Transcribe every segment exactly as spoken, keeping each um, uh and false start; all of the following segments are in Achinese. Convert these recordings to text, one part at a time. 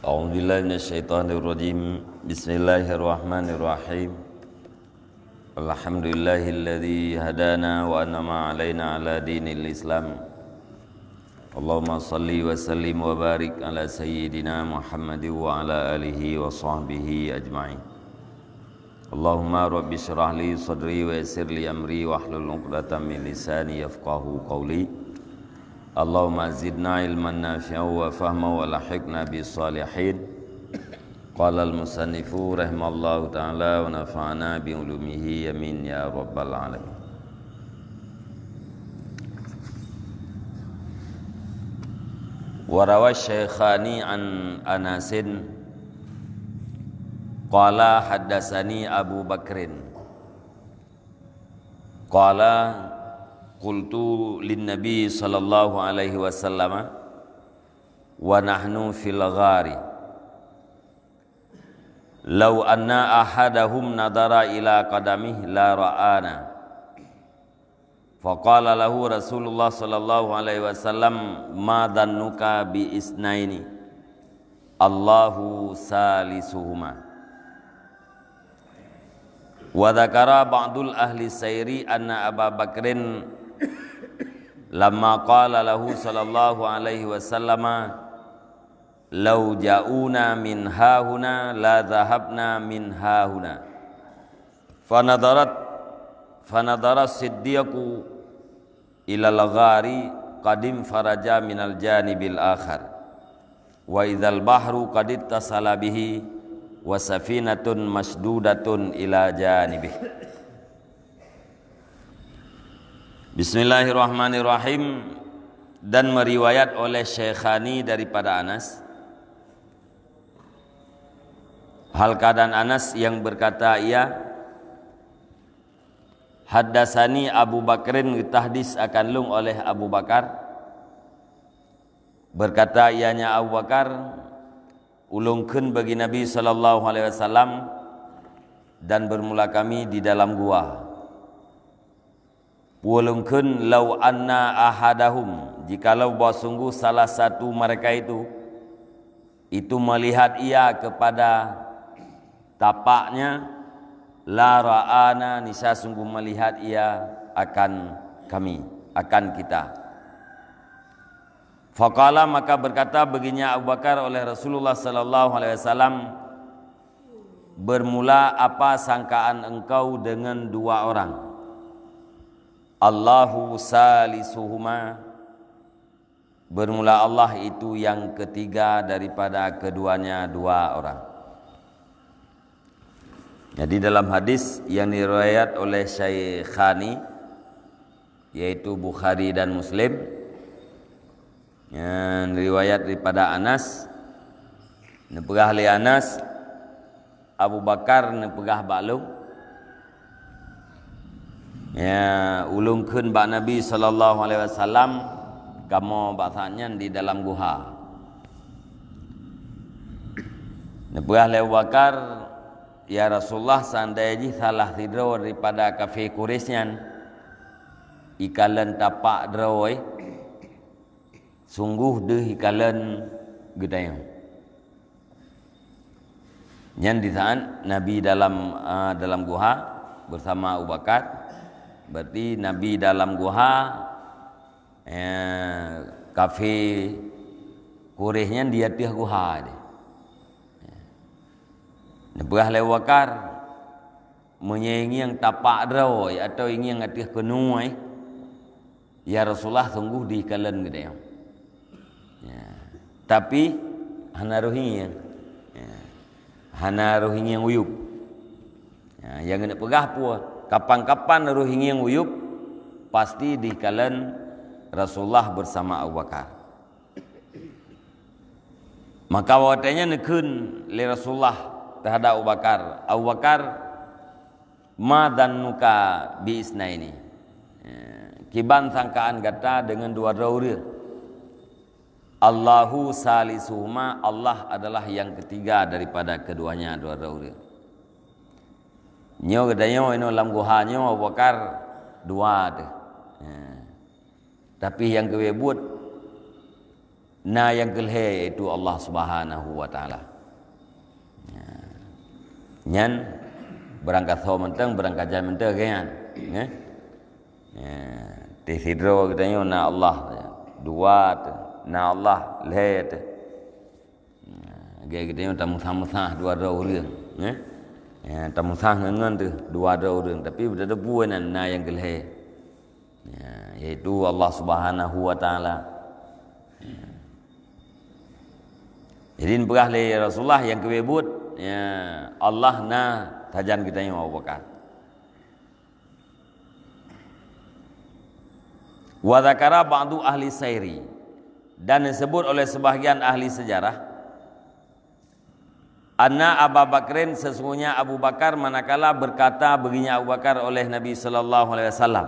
أعوذ بالله من الشيطان الرجيم. بسم الله الرحمن الرحيم. الحمد لله الذي هدانا وأنعم علينا على دين الإسلام. اللهم صل وسلم وبارك على سيدنا محمد وعلى آله وصحبه أجمعين. اللهم رب اشرح لي صدري ويسر لي أمري واحلل عقدة من لساني يفقهوا قولي. اللهم زدنا علما نافعا وفهما وألحقنا بالصالحين. قال المصنف رحمه الله تعالى ونفعنا بعلومه آمين يا رب العالمين. وروى الشيخان عن أنس قال حدثني أبو بكر قال قلت للنبي صلى الله عليه وسلم ونحن في الغار لو أن أحدهم نظر إلى قدمه لرآنا. فقال له رسول الله صلى الله عليه وسلم ما ظنك باثنين الله ثالثهما. وذكر بعض أهل السير أن أبا بكر لما قال له صلى الله عليه وسلم لو جاؤنا من هاهنا لذهبنا من هاهنا. فنظرت فنظر الصديق إلى الغار قد انفرج من الجانب الآخر وإذا البحر قد اتصل به وسفينة مشدودة إلى جانبه. Bismillahirrahmanirrahim. Dan meriwayat oleh Syaikhani daripada Anas. Hal keadaan Anas yang berkata ia, Haddasani Abu Bakrin, geutahdis akan lôn oleh Abu Bakar. Berkata ianya Abu Bakar, ulôn kheun bagi Nabi sallallahu alaihi wasallam dan bermula kami di dalam gua. Peue lôn kheun, "Lau anna ahadahum," jikalau bahwa sungguh salah satu mereka itu, itu melihat ia kepada tapaknya, "la ra'ana," niscaya sungguh melihat ia akan kami, akan kita. Faqala, maka berkata baginya Abu Bakar oleh Rasulullah sallallahu alaihi wasallam, "Bermula apa sangkaan engkau dengan dua orang?" "Allahu salisuhuma," bermula Allah itu yang ketiga daripada keduanya dua orang. Jadi dalam hadis yang diriwayat oleh Syaikhani, yaitu Bukhari dan Muslim, yang riwayat daripada Anas, neupeugah lé Anas, Abu Bakar neupeugah bak lôn, ya, ulôn kheun bak Nabi sallallahu alaihi wasallam, kamoe bak saat nyan di dalam guha. Neupeugah lé Abu Bakar, "Ya Rasulullah, seandai jih salah sidroe daripada kafé Quraisy nyan ikalon tapak droe, sungguh deuh ikalon geutanyoe." Nyan di saat Nabi dalam, ah, dalam guha bersama Abu Bakar. Berarti Nabi dalam guha, eh, kafé Quraisy nyan di ateueh guha deh. Neupeugah lé Abu Bakar, "Meunyoe ingieng tapak droe atau ingieng ateueh keunoe, ya Rasulullah, sungguh deuh ikalon geutanyoe. Ya. Tapi hana roh ingieng. Ya. Hana roh ingieng uyueb." Ya, nyang geuneuk peugah peue? Kapan-kapan roh ingieng uyueb, pasti deuh ikalon Rasulullah bersama Abu Bakar. Maka watée nyan neukheun lé Rasulullah teuhadap Abu Bakar, "Abu Bakar, ma dhannuka bi isnaini?" Eh, kiban sangkaan gata deungon dua droe ureuëng? "Allahu salisuhuma," Allah adalah yang ketiga daripada keduanya dua droe ureuëng. Nyoe geutanyoe inoe lam guha nyoe Abu Bakar dua teuh. Eh. Tapi nyang keubiet buet Na nyang keulhèe, yaitu Allah Subhanahu wa Taala. Ya. Nyan beurangkasoe mantong, beurangkajan mantong, kan? Ya. Ya. Teuh sidroe geutanyoe na Allah, dua teuh, na Allah lhèe teuh. Ya. Lagèe geutanyoe tameusah-meusah dua droe ureueng, ya. Ya, tameusah ngon-ngon teuh dua droe ureueng, tapi beutôi-beutôi nan na nyang keulhèe. Ya, yaitu Allah Subhanahu wa Taala. Ya. Jadi, neupeugah lé Rasulullah nyang keubiet buet, ya, Allah na sajan geutanyoe, Abu Bakar. Wa dzakara ba'du ahli sairi, dan disebut oleh sebahagian ahli sejarah, anna Aba Bakrin, sesungguhnya Abu Bakar, manakala berkata, beugeunya Abu Bakar oleh Nabi sallallahu alaihi wasallam,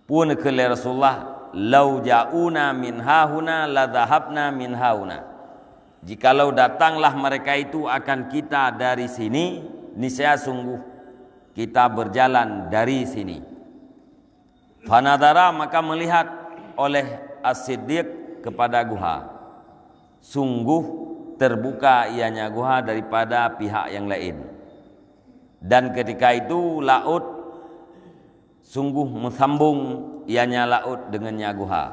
peue neukheun lé Rasulullah, "Lau ja'una min hahuna la dhahabna min hahuna." Jikalau datanglah mereka itu akan kita dari sini, niscaya sungguh kita berjalan dari sini. Fanadhara, maka melihat oleh As-Siddiq kepada guha. Sungguh terbuka ianya guha daripada pihak yang lain. Dan ketika itu laut sungguh meusambong ianya laut dengannya guha,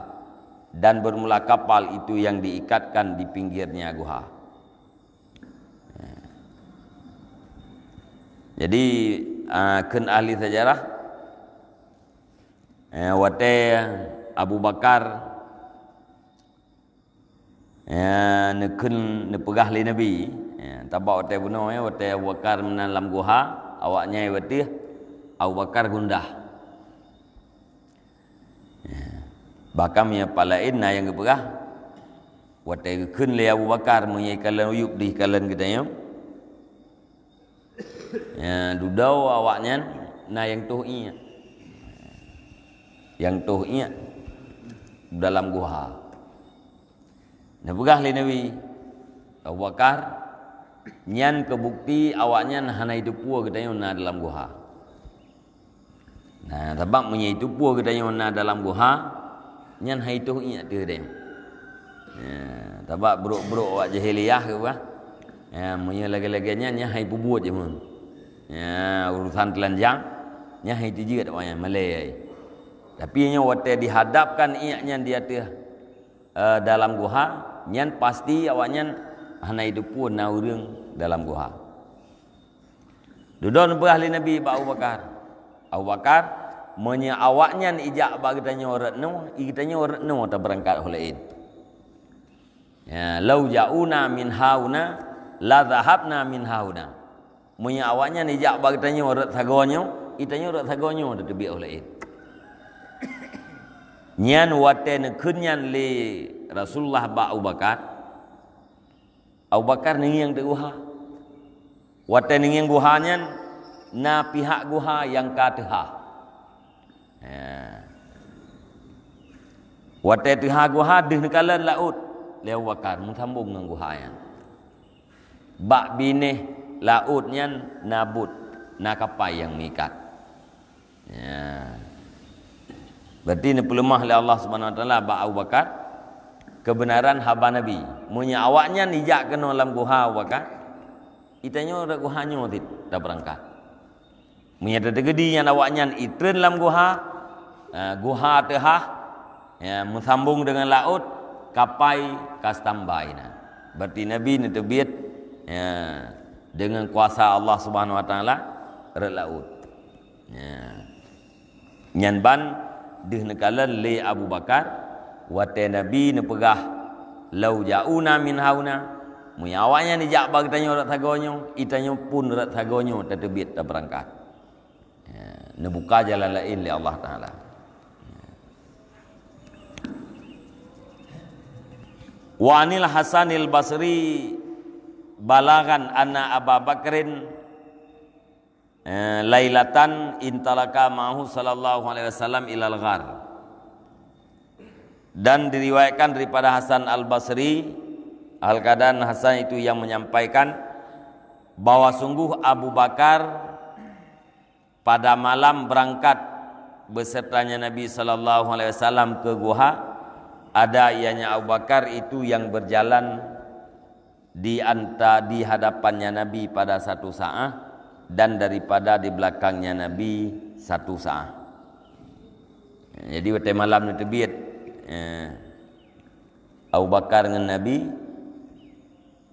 dan bermula kapal itu yang diikatkan di pinggirnya guha. Jadi, ah, kheun ahli sejarah, eh, watèe Abu Bakar, ya, neukheun, neupeugah lé Nabi, ya, tabak watèe bunoe, ya, watèe Abu Bakar meunan lam guha, awaknyan watèe Abu Bakar gundah. Ya. Bahkan meunyoe pat laén na nyang geupeugah, watèe geukheun lé Abu Bakar, meunyoe ikalon u yup deuh ikalon geutanyoe, ya, dudoe awaknyan na nyang toh iék. Nyang toh iék dalam guha. Neupeugah lé Nabi, Abu Bakar, nyan keu bukeuti awaknyan hana jiteupeue geutanyoe na dalam guha. Nah, sabab meunyoe jiteupeue geutanyoe na dalam guha, nyan han jitoh iék teuh deh. Ya, sabab brok-brok awak jahiliyah keu bah. Ya, meunyoe lagèe-lagèe nyan, nyan han jipeubuet jih meuh. Ya, urusan teulanjang, nyan han jiteujeuet awaknyan, malèe. Tapi nyoe watèe dihadapkan iék nyan di ateueh, eh, dalam guha, nyan pasti awaknyan hana jiteupeue na ureueng dalam guha. Dudoe neupeugah lé Nabi bak Abu Bakar, "Abu Bakar, meunyoe awaknyan ijak bak geutanyoe rot nyoe, geutanyoe rot nyoe tabeurangkat ho laén. Ya, lau ja'una min hauna, la dhahabna min hauna." Meunyoe awaknyan ijak bak geutanyoe rot sagoe nyoe, geutanyoe rot sagoe nyoe tateubiet ho laén. Nyan watèe neukheun nyan lé Rasulullah bak Abu Bakar, Abu Bakar neungieng teuk guha. Watèe neungieng guha nyan, na pihak guha nyang ka teuhah. Ya. Watèe teuhah guha deuh neukalon laôt lé Abu Bakar, meusambong ngon guha nyan. Bak binéh laôt nyan na bot, na kapai nyang meuikat. Ya. Berarti neupeuleumah lé Allah Subhanahu Wa Taala bak Abu Bakar keubeunaran haba Nabi. Meunyoe awaknyan ijak keunoe lam guha Abu Bakar, geutanyoe rot guha nyoe cit tabeurangkat. Meunyoe tateukeudi nyan awaknyan itreun lam guha, eh, guha teuhah, ya, meusambong deungon laôt, kapai ka standby na. Berarti Nabi neuteubiet, ya, deungon kuasa Allah Subhanahu Wa Taala rot laôt. Ya. Nyan ban deuh neukalon lé Abu Bakar, watèe Nabi neupeugah, "Lau ja'una min hauna," meunyoe awaknyan ijak bak geutanyoe rot sagoe nyoe, geutanyoe pun rot sagoe nyoe tateubiet tabeurangkat. Ya, neubuka jalan laén lé Allah Taala. Wa anil Hasanil Basri balaghan anna Aba Bakrin, eh, lailatan intalaka ma'ahu sallallahu alaihi wasallam ilal ghar. Dan diriwayatkan daripada Hasan Al-Basri, hal keadaan Hasan itu yang menyampaikan bahwa sungguh Abu Bakar pada malam berangkat besertanya Nabi sallallahu alaihi wasallam ke guha, Ada ianya Abu Bakar itu yang berjalan di anta-, di hadapannya Nabi pada satu saat, dan daripada di belakangnya Nabi satu saat. Jadi watèe malam neuteubiet, eh, Abu Bakar ngon Nabi,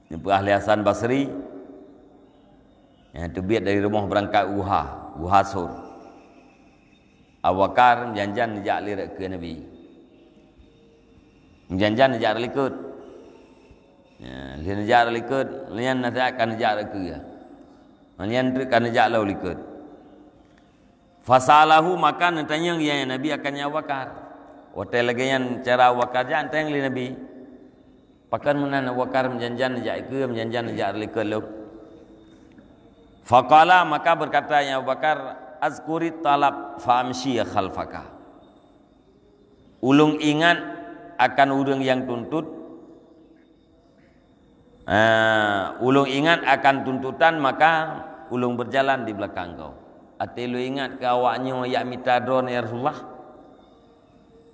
neupeu ahli Hasan Basri, eh, teubiet dari rumoh beurangkat guha, guha Sur. Abu Bakar meujanjan neujak lé rot keue Nabi. Meujanjan neujak rot likot. Ya, lheueh neujak rot likot, lheueh nyan na siat ka neujak rot keue. Lheueh nyan treuk ka neujak lom likot. Fasalahu, maka neutanyong ianya Nabi akan Abu Bakar. Watèe lagèe nyan cara Abu Bakar jak, neutanyong lé Nabi. Pakon meunan Abu Bakar meujanjan neujak keue, meujanjan neujak rot likot lom? Faqala, maka berkata ianya Abu Bakar, "Azkurit talab fa amshi khalfaka." Ulôn ingat akan ureueng nyang tuntut, eh, ulôn ingat akan tuntutan, maka ulôn berjalan di belakang kau. Até lôn ingat keu awaknyoe jak mita droeneuh, ya Rasulullah,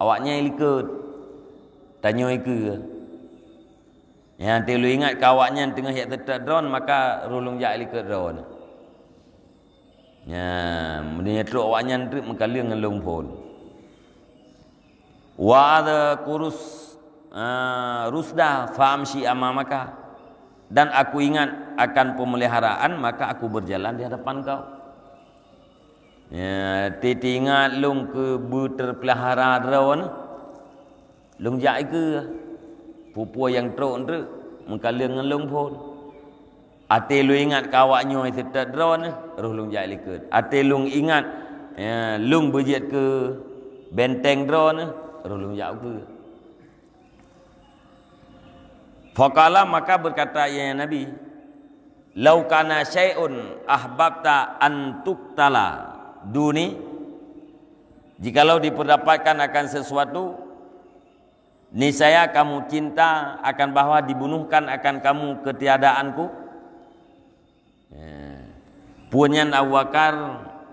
awaknyan likot, tanyoe keue. Nyan até lôn ingat keu awaknyan teungoh jak teutap droeneuh, maka roh lôn jak likot droeneuh. Nyan, meunyoe trok awaknyan treuk meukaleueng ngon lôn phon. Wa adhkurus, ah, rusda fa amshi amamaka. Dan aku ingat akan pemeliharaan, maka aku berjalan di hadapan kau. Ya, teuingat lôn keu beuteupeulara droeneuh, lôn jak keue. Peue-peue nyang trok treuk meukaleueng ngon lôn phon. Até lôn ingat keu awaknyoe seutôt droeneuh, roh lôn jak likot. Até lôn ingat, ya, lôn beujeuet keu benteng droeneuh, roh lôn jak keue. Faqala, maka berkata ianya Nabi, "Lau kana syai'un ahbabta an tuqtala duni," jikalau diperdapatkan akan sesuatu, niscaya kamu cinta akan bahwa dibunuhkan akan kamu ketiadaanku. Ya. Peue nyan Abu Bakar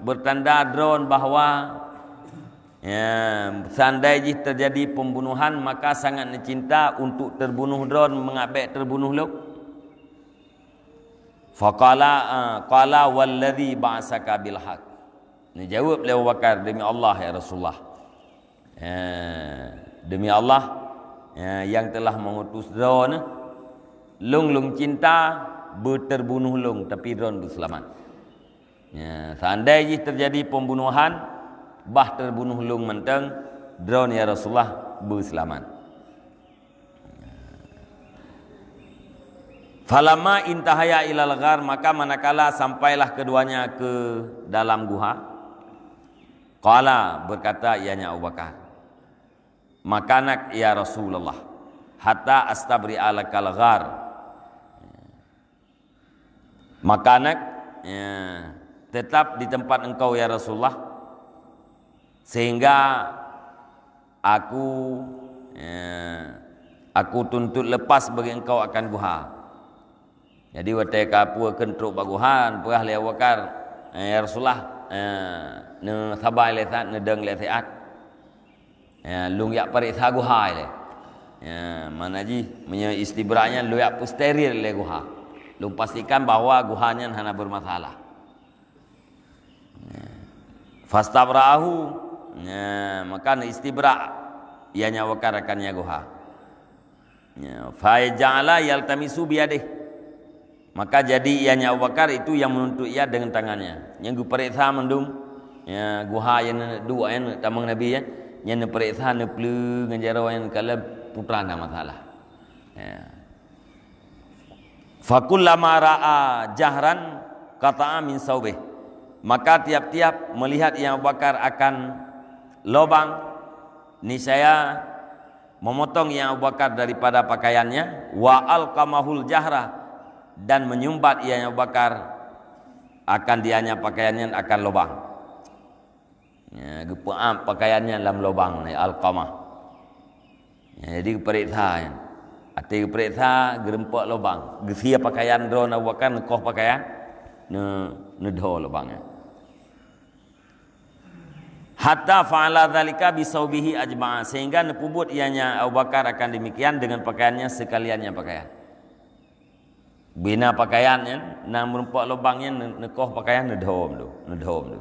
bertanda droen bahwa, ya, seandai jih terjadi pembunuhan, maka sangat neucinta untuk terbunuh droen, meungabek terbunuh lôn. Faqala, ah, qala, "Walladzi ba'asaka bil haq." Neujaweueb lé Abu Bakar, "Demi Allah, ya Rasulullah." Eh, demi Allah, eh, yang telah mengutus droeneuh, lôn, lôn cinta beuteurbunoh lôn, tapi droen beuseulamat. Ya, seandai jih terjadi pembunuhan, bah teurbunoh lôn mantong, droen, ya Rasulullah, beuseulamat. Falamma intahaya ilal ghar, maka manakala sampailah keduanya ke dalam guha, qala, berkata ianya Abu Bakar, "Makanak ya Rasulullah, hatta astabri'a lakal ghar." Makanak, ya, tetap di tempat engkau, ya Rasulullah, sehingga aku, ya, aku tuntut lepas bagi engkau akan guha. Jadi, watée ka peue kheun trok bak guha, peugah lé Abu Bakar, "Eh, ya Rasulullah, eh, neusabai lé saát, neudong lé siat." Ya, lôn jak pareksa guha ilée. Ya, makna jih, meunyoe istibrak nyan lôn jak peusteril lé guha. Lôn pastikan bahwa guha nyan hana bermasalah. Ya. Fastabra'ahu, ya, maka istibrak, ianya Abu Bakar akan nya guha. Ya, fa ja'ala yaltamisu biyadih. Maka jadi ianya Abu Bakar itu yang menuntut ia dengan tangannya. Nyang geupareksa mandum, ya, guha nyang neuk duek, nyang neuk tamong Nabi, ya. Nyang neupareksa, neupleue ngon jaroe nyang kalon putra na masalah. Ya. Fakullama ra'a jahran qata'a min saubih. Maka tiap-tiap melihat ianya Abu Bakar akan lobang, niscaya memotong ianya Abu Bakar daripada pakaiannya, wa alqamahul jahra, dan menyumbat ianya Abu Bakar akan dianya pakaian nyan akan lobang. Ya, geupeuab pakaian nyan lam lobang, alqamah. Ya, jadi geupareksa nyan. Até geupareksa, geureumpok lobang. Geusie pakaian droen Abu Bakar, neukoh pakaian, neu-, neudho lobang nyan. Hatta fa'ala dzalika bisaubihi ajma'a, sehingga neupeubuet ianya Abu Bakar akan demikian dengan pakaiannya sekaliannya pakaian. Bina pakaian nyan, na meurumpok lubang nyan, ne-, neukoh pakaian, neudhom tu, neudhom tu.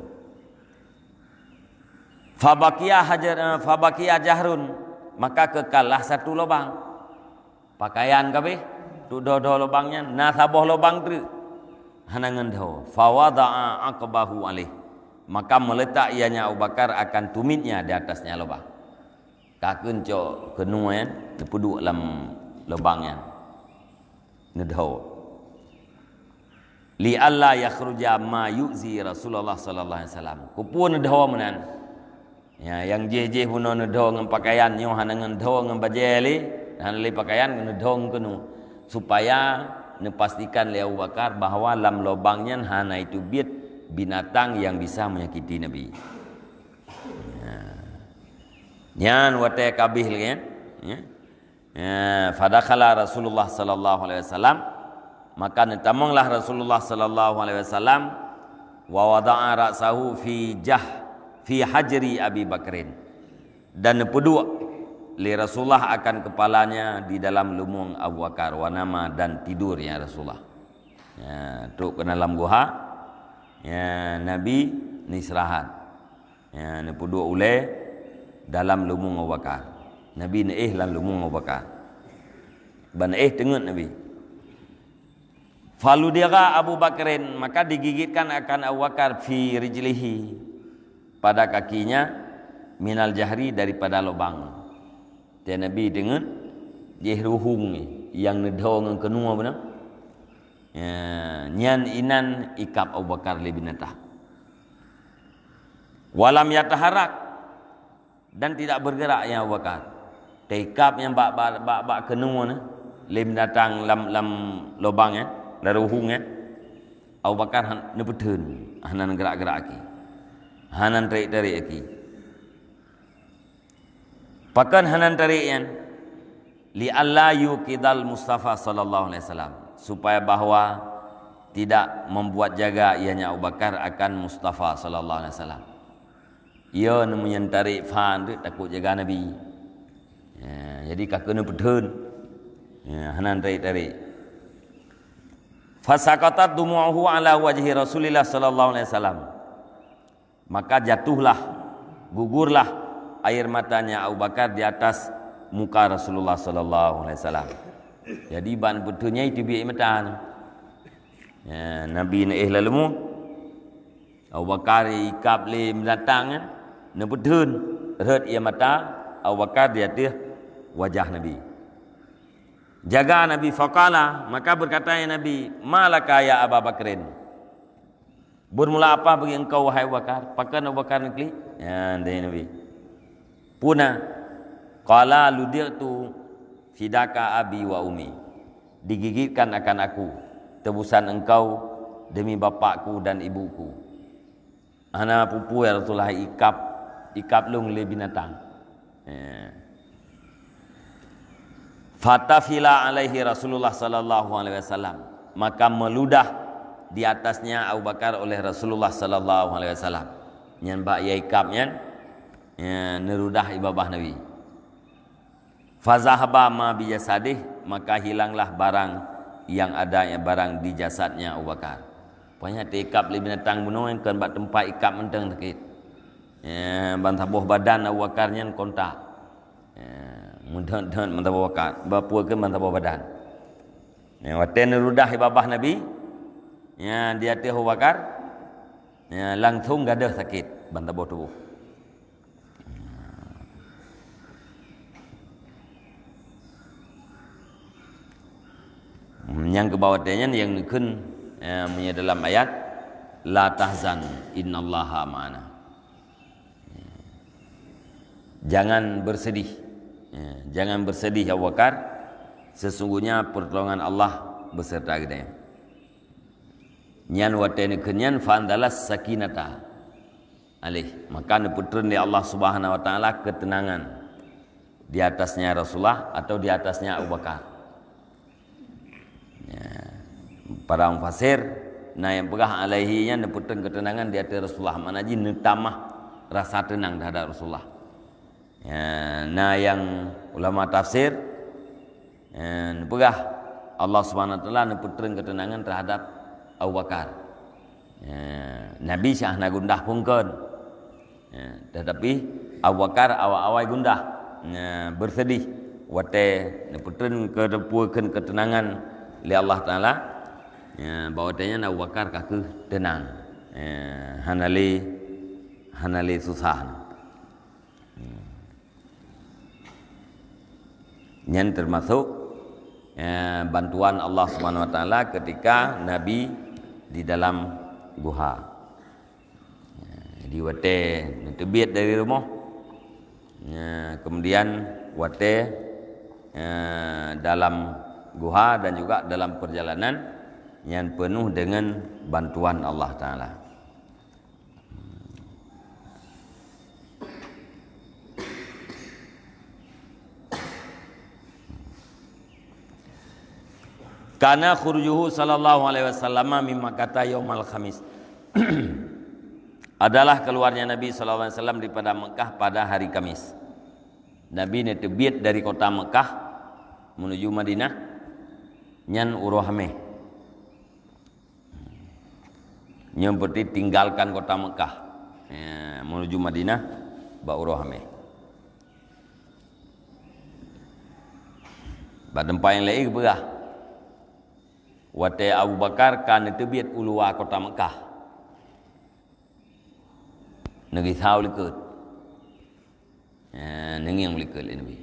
Fabaqiya hajar, eh, fabaqiya jahrun, maka keukallah satu lubang. Pakaian kabeh, tu dho-dho lubang nyan, na saboh lubang treuk. Hana ngon dho. Fawada'a aqbahu alaih. Maka meuletak ianya Abu Bakar akan tumitnya di atasnya lubang. Ka keuncok keunoe nyan, neupeuduek lam lubang nyan. Neudho. Li alla yakhruja ma yu'zi Rasulullah sallallahu alaihi wasallam. Keupeue neudho meunan? Ya, nyang jih-jih bunoe neudho ngon pakaian nyoe hana ngon dho ngon bajée lé, hana lé pakaian neudho ngon keunoe. Supaya neupastikan lé Abu Bakar bahwa lam lubang nyan hana iteubiet binatang yang bisa menyakiti Nabi. Ya. Nyan watée ka abéh lagée nyan, ya. Ya, fadakhala Rasulullah sallallahu alaihi wasallam, maka neutamonglah Rasulullah sallallahu alaihi wasallam, wa wada'a ra'sahu fi jah-, fi hajri Abi Bakrin, dan neupeuduek lé Rasulullah akan kepalanya di dalam lumueng Abu Bakar, wa nama, dan tidurnya Rasulullah. Ya, trok keu dalam guha, ya, Nabi neustirahat. Ya, neupeuduek ulée dalam lumueng Abu Bakar. Nabi neuéh lam lumueng Abu Bakar. Ban neuéh teungeut Nabi. Faludiga Abu Bakrin, maka digigitkan akan Abu Bakar fi rijlihi, pada kakinya, minal jahri, daripada lubang. Watée Nabi teungeut, jih ruhueng nyang neudho ngon keunoe beuna. Ya, nyan inan ikab Abu Bakar lé binatang. Walam yataharak, dan tidak bergerak ya Abu Bakar. Teikab nyang bak, bak, bak, bak keunoe nyan, lé binatang lam, lam lubang nyan, lam ruhueng nyan. Abu Bakar han-, neupeutheun, hana neugerak-gerak aki. Hana neutarék-tarék aki. Pakon hana neutarék nyan? Li alla yuqidal Mustafa sallallahu alaihi wasallam, supaya bahwa tidak membuat jaga ianya Abu Bakar akan Mustafa sallallahu alaihi wasallam. Ia neumeunyang tarék fan tu takot jaga Nabi. Ya, jadi ka keuneuk peutheun. Ya, hana tarék-tarék. Fasaqatat dumu'uhu ala wajhi Rasulillah sallallahu alaihi wasallam. Maka jatuhlah, gugurlah air matanya Abu Bakar di atas muka Rasulullah sallallahu alaihi wasallam. Jadi ban peutheun nyan teubiet mata. Ya, Nabi neuéh lam leumo. Abu Bakar ikab lé binatang nyan, neupeutheun rhot ie mata Abu Bakar di ateueh wajah Nabi. Jaga Nabi, faqala, maka berkata ya Nabi, "Ma laka ya Aba Bakrin?" Buet mula apa bagi engkau, wahai Abu Bakar? Pakon Abu Bakar neuklik? Ya, dari Nabi. Puna, qala, "Ludightu fidaka abi wa ummi." Digigitkan akan aku tebusan engkau demi bapakku dan ibuku. Hana peue-peue ya Rasulullah, ikab, ikab lôn lé binatang. Ya. Fatafila alaihi Rasulullah sallallahu alaihi wasallam. Maka meuludah di atasnya Abu Bakar oleh Rasulullah sallallahu alaihi wasallam. Nyan bak ya ikab nyan, ya, neurudah ie babah Nabi. Fazahaba ma bijasadih, maka hilanglah barang yang ada, barang di jasadnya Abu Bakar. Pokoknya teikab lé binatang bunoe kon bak teumpat ikab mantong sakét. Ya, ban saboh badan Abu Bakar nyan kontak. Ya, meudhot-dhot ban saboh bakat, bapue keu ban saboh badan. Ya, watée neurudah ie babah Nabi, ya, di ateueh Abu Bakar, ya, langsung gadôh sakét ban saboh tuboh. Nyang keu bak watée nyan nyang neukheun, eh, meunyoe dalam ayat, "La tahzan, innallaha ma'ana." Jangan bersedih. Ya, jangan bersedih, Abu Bakar. Sesungguhnya pertolongan Allah beserta geutanyoe. Nyan watée neukheun nyan, fa anzalas sakinata alaih. Maka neupeutreun lé Allah Subhanahu wa Taala keuteunangan di atasnya Rasulullah atau di atasnya Abu Bakar. Ya. Para mufasir, na nyang peugah alaihi nyan neupeutreun keuteunangan di ateueh Rasulullah, makna jih neutamah rasa teunang terhadap Rasulullah. Ya, na nyang ulama tafsir, ya, neupeugah Allah Subhanahu Wa Taala neupeutrön keuteunangan terhadap Abu Bakar. Ya, Nabi syah na gundah phon kon. Ya, tetapi Abu Bakar awai-awai gundah, ya, bersedih watée neupeutrön keu-, neupeutrön keuteunangan lé Allah Taala. Ya, bak watée nyan Abu Bakar ka kheueh teunang. Ya, hana lé, hana lé susah. Nyan termasuk, eh, bantuan Allah Subhanahu Wa Taala ketika Nabi di dalam guha. Jadi watée neuteubiet dari rumoh, eh, kemudian watée, eh, dalam guha dan juga dalam perjalanan, nyan penuh dengan bantuan Allah Taala. Kana khurujuhu sallallahu alaihi wasallam min Makkata yaumal khamis. Adalah keluarnya Nabi sallallahu alaihi wasallam daripada Mekah pada hari Kamis. Nabi neuteubiet dari kota Mekah menuju Madinah nyan uroe Hameh. Nyoe berarti tinggalkan kota Mekah, ya, menuju Madinah bak uroe Hameh. Bak teumpat nyang laén geupeugah, watée Abu Bakar ka neuteubiet u luwa kota Mekah, neugisa u likot. Eh, neungieng u likot lé Nabi.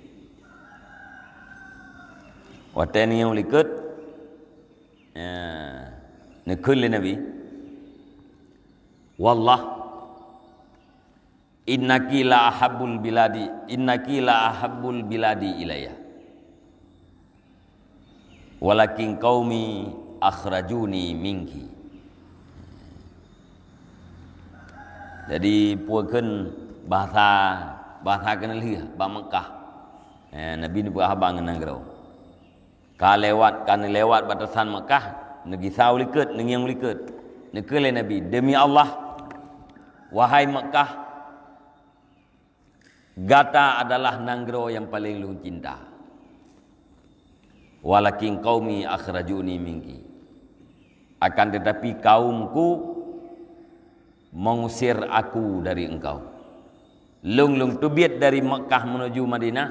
Watée neungieng u likot, eh, neukheun lé Nabi, "Wallah, innaki la ahabbul biladi, innaki la ahabbul biladi ilayya." Walakin qaumi akhrajuni minki. Jadi, peue kheun bahasa, bahasa keuneulheueh bak Mekah. Eh, Nabi neupeugah haba ngon nanggroe. Ka lewat, ka neulewat batasan Mekah, neugisa u likot, neungieng u likot. Neukheun lé Nabi, "Demi Allah, wahai Mekah, gata adalah nanggroe nyang paleng lôn cinta. Walakin qaumi akhrajuni minki. Akan tetapi kaumku mengusir aku dari engkau. Lôn, lôn teubiet dari Mekah menuju Madinah,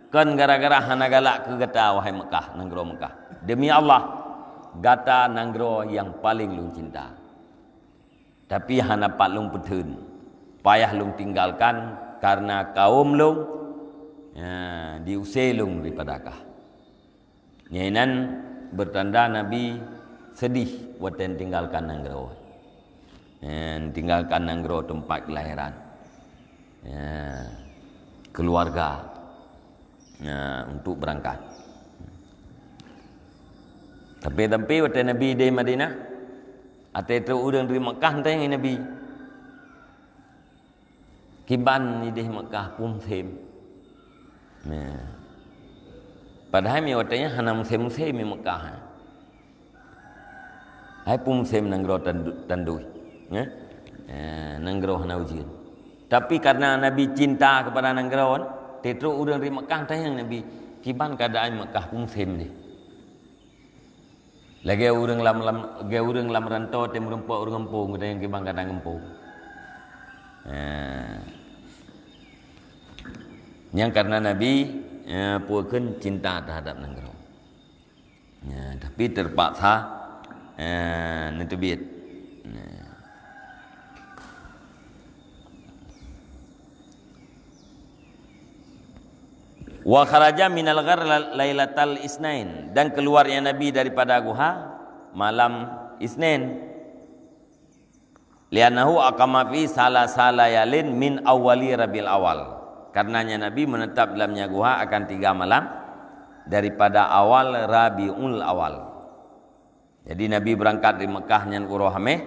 kon gara-gara hana galak keu gata, wahai Mekah, nanggroe Mekah. Demi Allah, gata nanggroe nyang paleng lôn cinta." Tapi hana pat lôn peutheun, payah lôn tinggalkan kareuna kawöm lôn, ya, diuse lôn daripada kah. Nyan inan beutanda Nabi seudeh watée tinggalkan nanggroe. Ya, tinggalkan nanggroe teumpat keulahiran. Ya, keuluwarga. Ya, untuk beurangkat. Tapi, tapi watée Nabi di Madinah, Watée trok ureuëng dari Mekah tanyong Nabi, "Kiban ideh Mekah peue musém?" Nah. Padahai mi watée nyan hana musém-musém di Mekah. Hai peue musém nanggroe tandu-, tandui. Ya? Ya, nanggroe hana ujeuen. Tapi karena Nabi cinta kepada nanggroe, watée trok ureuëng dari Mekah tanyong Nabi, "Kiban keuadaan Mekah peue musém deh?" Lagée ureuëng lam, lam, lagée ureuëng lam rantô tém meurumpok ureuëng gampông, geutanyoe kiban keuadaan gampông. Eh. Nyang karena Nabi, eh, peue kheun cinta terhadap nanggroe. Ya, tapi terpaksa, eh, neuteubiet. Ya. "Wa kharaja minal ghar lailatal isnain," dan keluarnya Nabi daripada guha malam Isnin. "Li'annahu aqama fi salasa layalin min awwali Rabiul Awal." Karenanya Nabi menetap dalamnya guha akan tiga malam daripada awal Rabiul Awal. Jadi, Nabi beurangkat dari Mekah nyan uroe Hameh,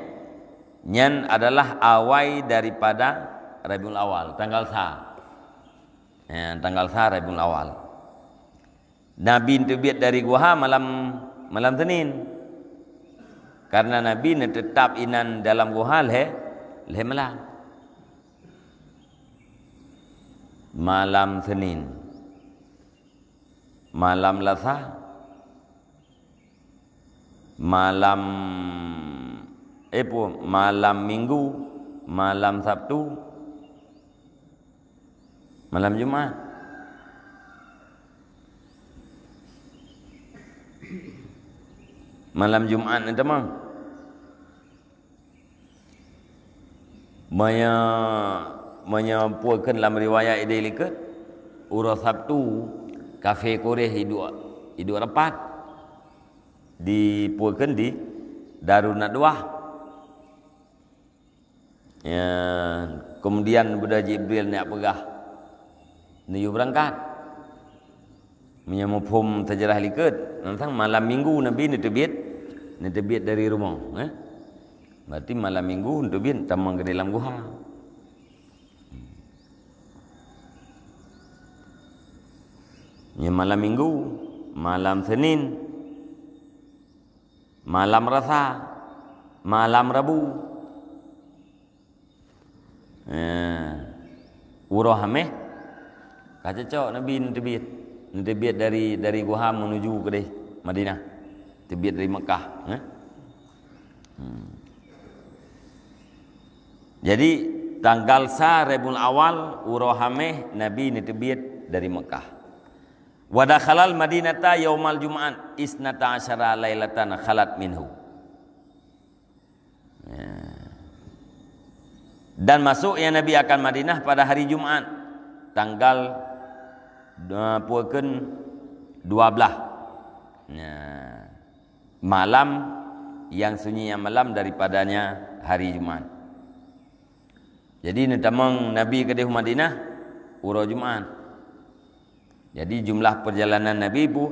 nyan adalah awai daripada Rabiul Awal, tanggal sa. Ya, tanggal sa Rabiul Awal. Nabi teubiet dari guha malam, malam Senin. Karena Nabi neuteutab inan dalam guha lhée, lhée malam. Malam Senin, malam Lasa, malam, eh, pu-, malam Minggu, malam Sabtu, malam Jumat. Malam Jumat ni teuma. Meunyoe, meunyoe peue kheun lam riwayat idéh likot, uroe Sabtu kafé Quraisy iduek, iduek rapat di peue kheun di Darun Nadwah. Ya, kemudian beuda Jibril neujak peugah, "Neuyue beurangkat." Meunyoe muphom seujarah likot, teuntang malam Minggu Nabi neuteubiet, neuteubiet dari rumoh, eh? Berarti malam Minggu neuteubiet tamong keu dalam guha. Nyan malam Minggu, malam Senin, malam Rasa, malam Rabu. Eh, uroe Hameh ka cocok Nabi neuteubiet. Neuteubiet dari, dari guha menuju keudeh Madinah. Teubiet dari Mekah, eh? Hmm. Jadi, tanggal sa Rabiul Awal, uroe Hameh, Nabi neuteubiet dari Mekah. "Wa dakhalal Madinata yaumal Jum'at, isnata asyara lailatan khalat minhu." Ya. Dan masuknya Nabi akan Madinah pada hari Jumat, tanggal, eh, peue kheun, dua belas. Ya. Malam yang sunyinya malam daripadanya hari Jumat. Jadi, neutamong Nabi keudeh u Madinah uroe Jumat. Jadi, jumlah perjalanan Nabi bu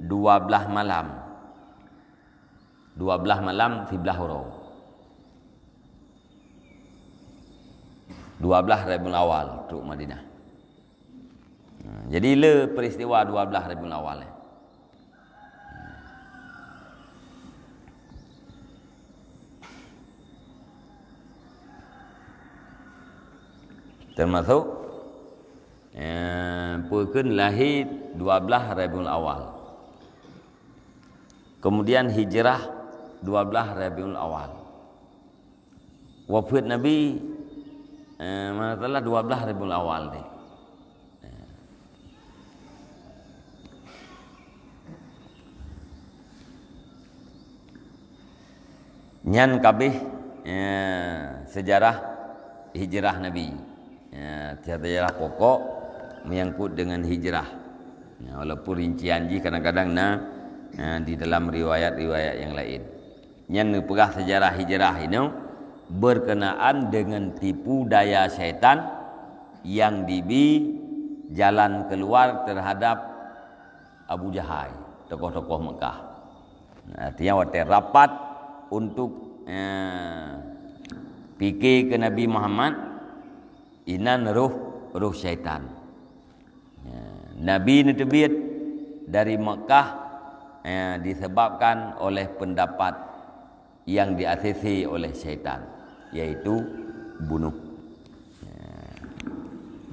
dua belas malam. Dua belas malam, siblaih uroe. Dua belas Rabiul Awal trok Madinah. Nah, jadi le peristiwa dua belas Rabiul Awal, eh. Termasuk, eh, peue kheun lahé dua belas Rabiul Awal. Kemudian hijrah dua belas Rabiul Awal. Wafeuet Nabi, eh, mana salah dua belas Rabiul Awal tadi. Nyan kabeh, eh, sejarah hijrah Nabi. Ya, sejarah pokok menyangkut dengan hijrah. Ya, walaupun rincian jih kadang-kadang na, eh, di dalam riwayat-riwayat yang lain. Nyan neupeugah sejarah hijrah inoe berkenaan dengan tipu daya syaitan yang dibi jalan keluar terhadap Abu Jahal, tokoh-tokoh Mekah. Artinya, watée rapat untuk, eh, pike keu Nabi Muhammad, inan roh, roh syaitan. Ya, Nabi neuteubiet dari Mekah, ya, disebabkan oleh pendapat yang di-A C C oleh syaitan, yaitu bunuh. Ya.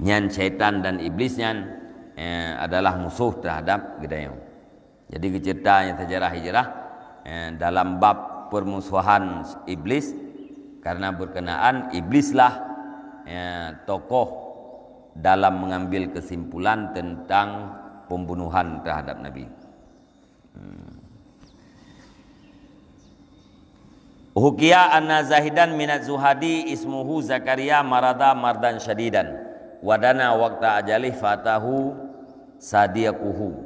Nyan syaitan dan iblis nyan, ya, adalah musuh terhadap geutanyoe. Jadi, geuceurita nyang sejarah hijrah, eh, dalam bab permusuhan iblis, karena berkenaan iblislah, eh, tokoh dalam mengambil kesimpulan tentang pembunuhan terhadap Nabi. Hmm. Hukiya anna Zahidan minaz Zuhadi ismuhu Zakaria marada mardan syadidan, wa dana waqta ajalih fatahu sadiquhu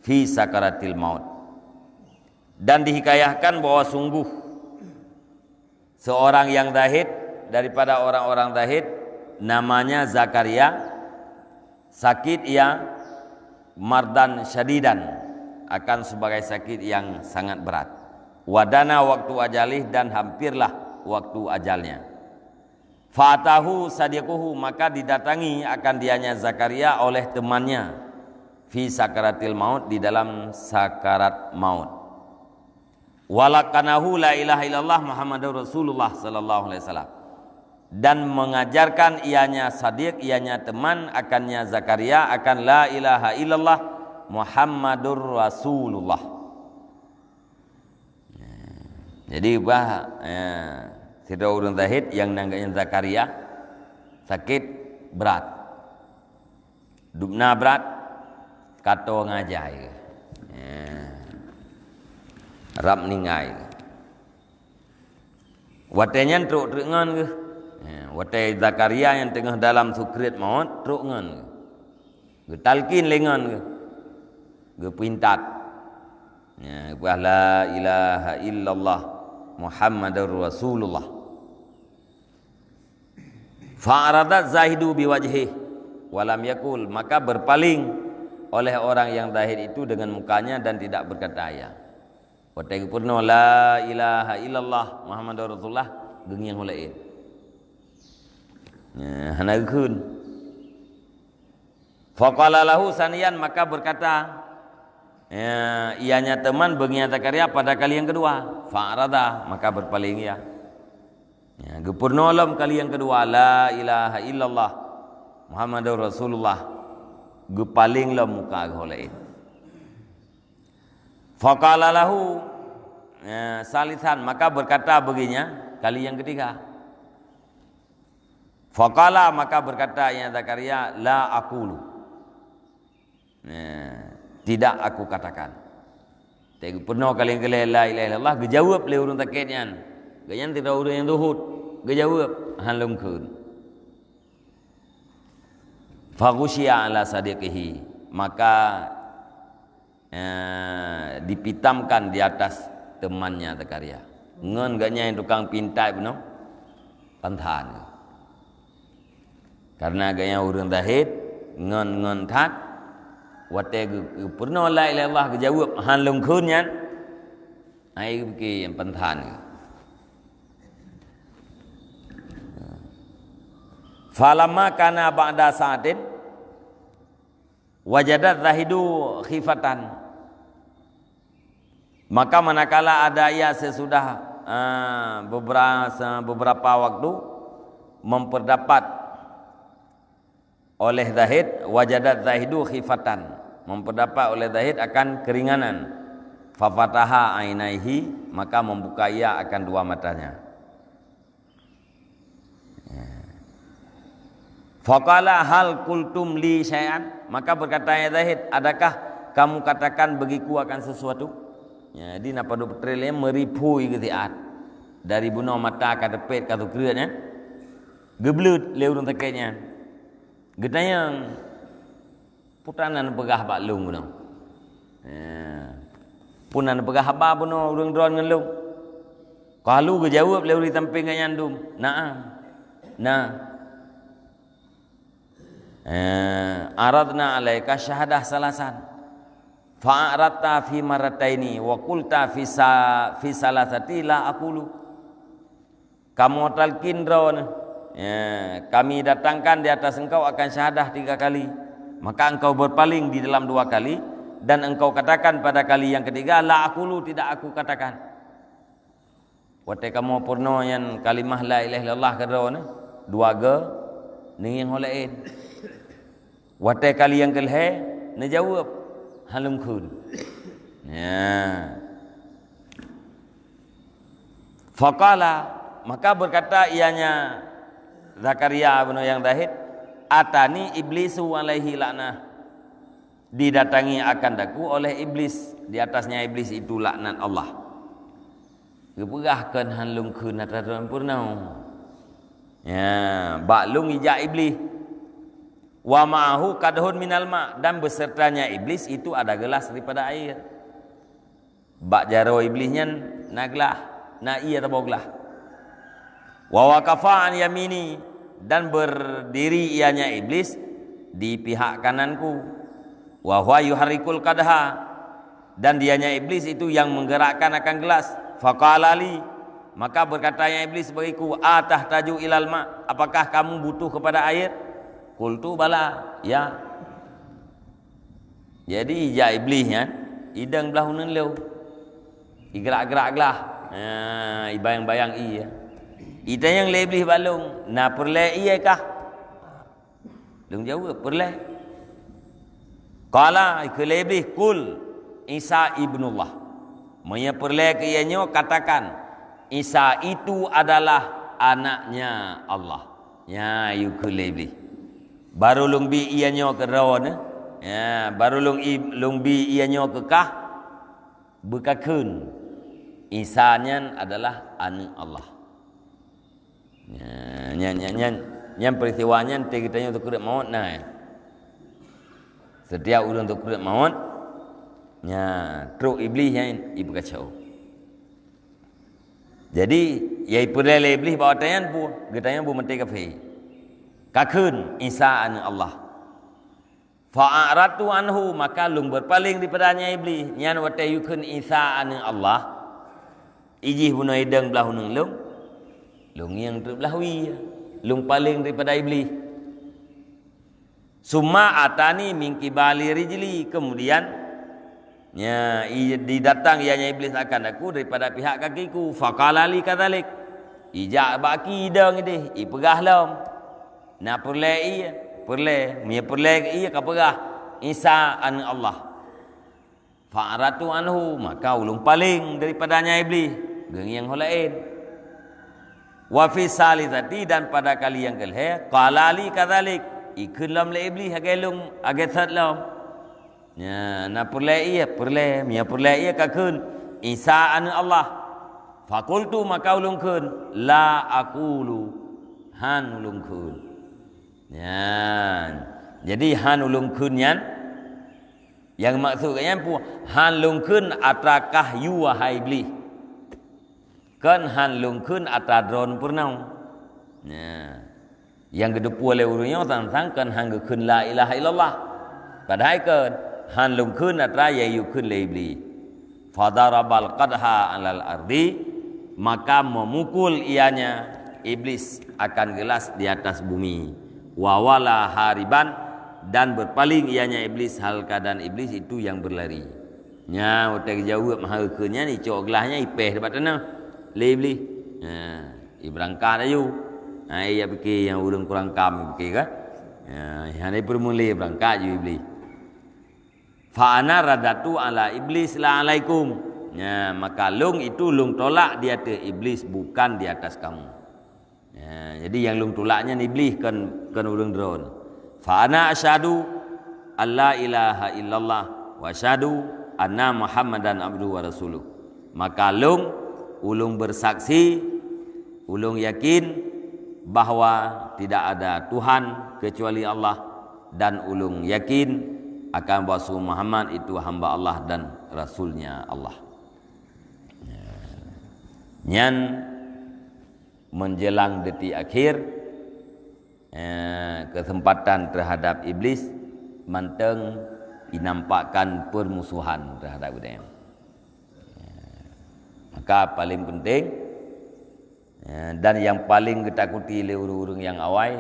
fi sakaratil maut. Dan dihikayahkan bahwa sungguh seorang yang zahid daripada orang-orang zahid, namanya Zakaria, sakit ia mardan syadidan, akan sebagai sakit yang sangat berat. Wa dana waqtu ajalih, dan hampirlah waktu ajalnya. Fa'atahu sadiquhu, maka didatangi akan dianya Zakaria oleh temannya, fi sakaratil maut, di dalam sakarat maut. Walaqanahu la ilaha illallah Muhammadur Rasulullah sallallahu alaihi wasallam. Dan mengajarkan ianya Sadiq, ianya teman akannya Zakaria, akan la ilaha illallah Muhammadur Rasulullah. Jadi bah, eh, sidroe ureuëng zahid nyang nan geuh nyan Zakaria sakét brat. Dubna brat, kato ngajai. Eh, rab ninggai. Watée nyan trok treuk ngon geuh. Eh, watée Zakaria nyang teungoh dalam sukrit mawöt, trok ngon geuh. Geutalkin lé ngon geuh. Geupeuintat. Ya, geupeugah la ilaha illallah Muhammadur Rasulullah. Fa'aradat zahidu biwajhih walam yakul, maka berpaling oleh orang yang zahid itu dengan mukanya dan tidak berkata ya. Watée geupeurunoe la ilaha illallah Muhammadur Rasulullah, geungieng ho laén. Ya, hana geukheun. Faqala lahu saniyan, maka berkata, ya, ianya teman beungieng Zakaria pada kali yang kedua. Fa'arada, maka berpaling ia. Ya, geupeurunoe lom kali yang kedua, la ilaha illallah Muhammadur Rasulullah. Geupaling lom muka geuh ho laén. Faqala lahu, ya, salisan, maka berkata baginya kali yang ketiga. Faqala, maka berkata ianya Zakaria, la aqulu. Nah, tidak aku katakan. Tapi peunoh kali keulhèe la ilaha illallah geujaweueb lé ureuëng sakét nyan. Gobnyan sidroe ureuëng nyang zuhud, geujaweueb, han lôn kheun. Faghusyiya ala sadiqihi, maka eh, dipitamkan di atas temannya Zakaria. Ngon gobnyan tukang pintai bunoe panthan. Karena gobnyan ureuëng zahid ngon-ngon that, watée geu-, geupeurunoe la ilaha illallah geujaweueb han lôn kheun nyan, ai geupike nyang panthan. Falamma kana ba'da sa'atin, wajadat zahidu khifatan. Maka manakala ada ia sesudah, eh, beberapa, beberapa waktu memperdapat oleh zahid, wajadat zahidu khifatan, memperdapat oleh zahid akan keringanan. Fafataha ainaihi, maka membuka ia akan dua matanya. Faqala hal qultum li syai'an, maka berkata ya zahid, adakah kamu katakan bagiku akan sesuatu? Ya, jadi napa dok peutré lé meuriphui geusiat dari bunoe mata ka teupet ka sukreut nyan. Geubleut lé ureuëng sakét nyan. Geutanyong, peue na neupeugah bak lôn bunoe? Ya. Peue na neupeugah haba bunoe ureuëng droe ngon lôn? Qalu geujaweueb lé ureuëng sampéng gobnyan dum, na'am. Na. Eh, aradna alaika syahadah salasan. Fa'aradta fi marrataini wa qulta fi sa-, fi salasati la aqulu. Kamoe talkin droeneuh. Ya, kami datangkan di atas engkau akan syahadah tiga kali. Maka engkau berpaling di dalam dua kali, dan engkau katakan pada kali yang ketiga, la aqulu, tidak aku katakan. Watée kamoe peurunoe nyan kalimah la ilaha illallah keu droeneuh, dua go, neungieng ho laén. Watée kali nyang keulhèe, neujaweueb, han lôn kheun. Ya. Faqala, maka berkata ianya Zakaria bunoe nyang zahid, atani iblisu alaihi laknah. Didatangi akan daku oleh iblis, di atasnya iblis itu laknat Allah. Geupeugah kon han lôn kheun atra droen peurunoe. Ya, bak lôn ijak iblis. Wa ma'ahu qadhun minal ma, dan besertanya iblis itu ada gelas daripada air. Bak jaroe iblis nyan na glah, na ié tabôh glah. Wa waqafa an yamini, dan berdiri ianya iblis di pihak kananku. Wa huwa yuharrikul qadha, dan dianya iblis itu yang menggerakkan akan gelas. Faqala li, maka berkatanya iblis bagiku, "Atahtaju ilal ma, apakah kamu butuh kepada air?" Qultu, "Bala, ya." Jadi ijak iblis nyan, idong blah uneun leu. Igrak-grak glah. Ha, ibayang-bayang ié. Itanyong lé Iblih bak lôn, "Na peureulée ie kah?" Lôn jaweueb, "Peureulée." Qala, kheun lé Iblih, "Qul Isa ibnullah." Meunyoe peureulée keu ie nyoe, katakan, "Isa itu adalah anaknya Allah." Nyan yue kheun lé Iblih. Barô lôn bi ie nyoe keu droeneuh. Ya, barô lôn i-, lôn bi ie nyoe keu kah. Beukakheun, Isa nyan adalah aneuëk Allah. Nyan, nyan, nyan, nyan, nyan peristiwa nyan, teuh geutanyoe teukreuek mawöt na, eh. Setiap ureuëng teukreuek mawöt, nyan, trok Iblih nyan ipeukacau. Jadi, nyang ipeureulée lé Iblih bak watée nyan peue? Geutanyoe beumeunteue kafé. Kakheun Isa aneuëk Allah. Fa'aratu anhu, maka lôn beupaleng daripada nyan Iblih. Nyan watée yue kheun Isa aneuëk Allah, ijih bunoe idong blah uneung lôn, lôn ngieng teuk blah wie, lôn paleng daripada Iblih. Summa atani min qibali rijli, kemudian, ya, i-, didatang ia nyan Iblih akan aku daripada pihak kakiku. Faqala li kadzalik, ijak bak aki idong ideh, ipeugah lom. Na peureulée ie, peureulée, meunyoe peureulée ie kapeugah, "Isa aneuëk Allah." Fa'aratu anhu, maka ulôn paleng daripada nyan Iblih, geungieng ho laén. Wa fi salisati, dan pada kali nyang keulhée, qala li kadzalik, ikheun lom lé Iblih lagée lôn, lagée that lom. Nyan, na peureulée ie, peureulée, meunyoe peureulée ie kakheun, "Isa aneuëk Allah." Faqultu, maka ulôn kheun, "La aqulu," hán ulôn kheun. Nyan. Jadi hán ulôn kheun nyan, nyang maksud geuh nyan peue? Hán lôn kheun atra kah yue, wahai Iblih. Kon hán lôn kheun atra droeneuh peurunoe. Nyan. Nyang geuteupeue lé ureuëng nyoe sang-sang kon hán geukheun la ilaha illallah. Padahai kon hán lôn kheun atra nyang yue kheun lé Iblih. Fadarabal qadha alal ardi, maka memukul ianya Iblis akan gelas di atas bumi. Wa wala hariban, dan berpaling ianya Iblis hal keadaan Iblis itu yang berlari. Nya, watée geujaweueb hal kheun nyan, icok gelas nyan, ipéh bak tanoh lé Iblis. Nya, ibeurangkat aju. Ha, iya pike nyang ureuëng kurang kam pike kan? Nya, hana peureulée beurangkat ju Iblis. Fa ana radatu ala Iblis la alaikum. Nya, maka lôn itu lôn tolak di ateueh Iblis, bukan di atas kamu. Ya, jadi nyang lôn tulak nyan Iblih, kon, kon ureuëng droen. Fa ana asyhadu alla ilaha illallah wa asyhadu anna Muhammadan abduhu wa rasuluh. Maka lôn, ulôn bersaksi, ulôn yakin bahwa tidak ada Tuhan kecuali Allah, dan ulôn yakin akan bahwa Muhammad itu hamba Allah dan rasulnya Allah. Nyan menjelang detik akhir, eh, kesempatan terhadap Iblis mantong inampakkan permusuhan terhadap geutanyoe. Maka paling penting, eh, dan nyang paling geutakuti lé ureuëng-ureuëng nyang awai,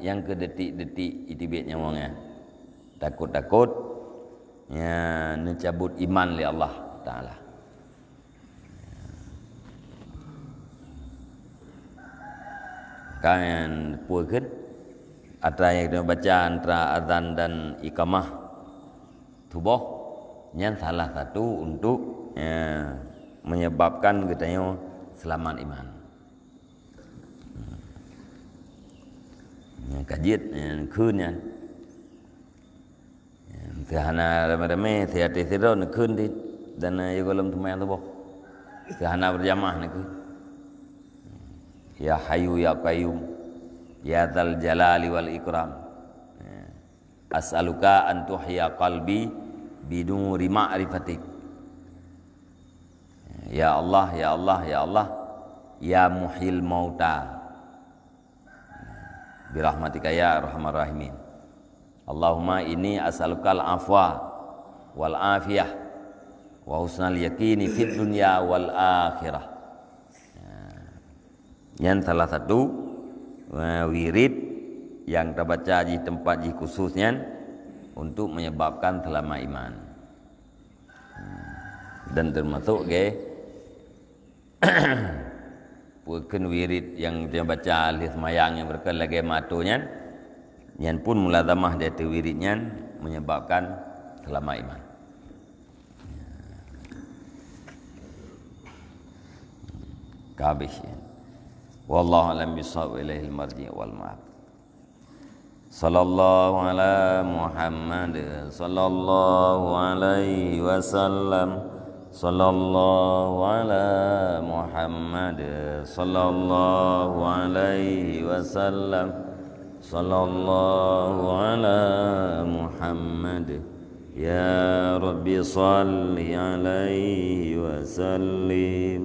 nyang keu detik-detik iteubiet nyawöng nyan. Takot-takot, ya, neucabut iman lé Allah Taala. Kan peue kheun? Atra nyang geutanyoe baca antara azan dan iqamah tuboh, nyan salah satu untuk, ya, menyebabkan geutanyoe seulamat iman. Nyan ka jeuet, nyan kheun nyan. Teuhana ramé-ramé, siaté sidroe neukheun dit, dan, eh, yôh gohlom seumayang suboh. Teuhana beurjamaah neukheun. Ya Hayyu ya Qayyum, ya Dzal Jalali wal Ikram. As'aluka an tuhya qalbi binuri ma'rifatik. Ya Allah, ya Allah, ya Allah, ya Muhyil Mauta. Birahmatika ya arhamar rahimin. Allahumma inni as'alukal afwa wal afiyah wa husnal yaqini fid dunya wal akhirah. Nyan salah satu, eh, wirid nyang tabaca jih, tempat jih khusus nyan untuk menyebabkan seulamat iman. Dan termasuk ge Bukon wirid nyang baca lheueh seumayang nyang bukon lagée meuatoe nyan, nyan pun mulazamah di ateueh wirid nyan menyebabkan seulamat iman. Ka habéh. Wallahu a'lam bissawab, ilaihil marji' wal ma'ab. Sallallahu ala Muhammad, sallallahu alaihi wasallam. Sallallahu ala Muhammad, sallallahu alaihi wasallam. Sallallahu ala Muhammad. Ya Rabbi salli alaihi wa sallim.